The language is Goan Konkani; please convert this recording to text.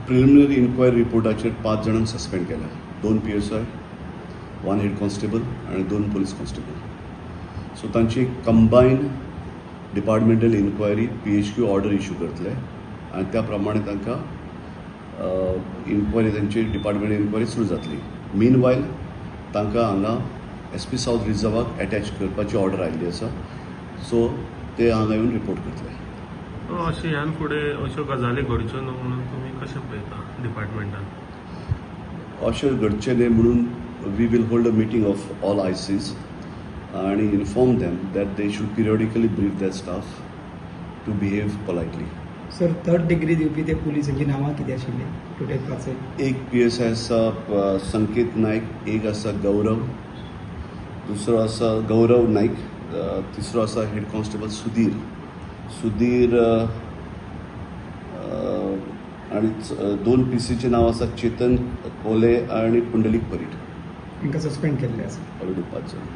प्रिलिमिनरी इन्क्वायरी रिपोर्टाचेर 5 जाणांक सस्पेंड केल्या, 2 PSI, 1 head constable आनी 2 पुलीस कॉन्स्टेबल. सो तांची एक combine departmental inquiry PHQ order issue करतले आनी त्या प्रमाणे तांकां इन्क्वायरी, तांची डिपार्टमेंटल इन्क्वायरी सुरू जातली. मीन वायल तांकां हांगा SP south रिजर्वाक एटॅच करपाची ऑर्डर आयिल्ली आसा. सो ते हांगा येवन रिपोर्ट करतले. अशें ह्यान फुडें अश्यो गजाली घडच्यो न्हू म्हणून तुमी कशें पळयता डिपार्टमेंटान? अशें घडचें न्हय म्हणून we will hold a meeting of all ICs आनी inform them that they should periodically brief their staff to behave politely. Sir, third degree दिवपी ते पुलिसांची नांवां कितें आशिल्ली टोटल 5? एक PSI आसा संकेत नायक, एक आसा गौरव, दुसरो आसा गौरव नायक, तिसरो आसा हेड कॉन्स्टेबल सुधीर सुधीर आनी 2 PCचें नांव आसा चेतन कोले आनी पुंडलीक परीट. तांकां सस्पेंड केल्ले आसा. ऑलरेडी 5 जाण.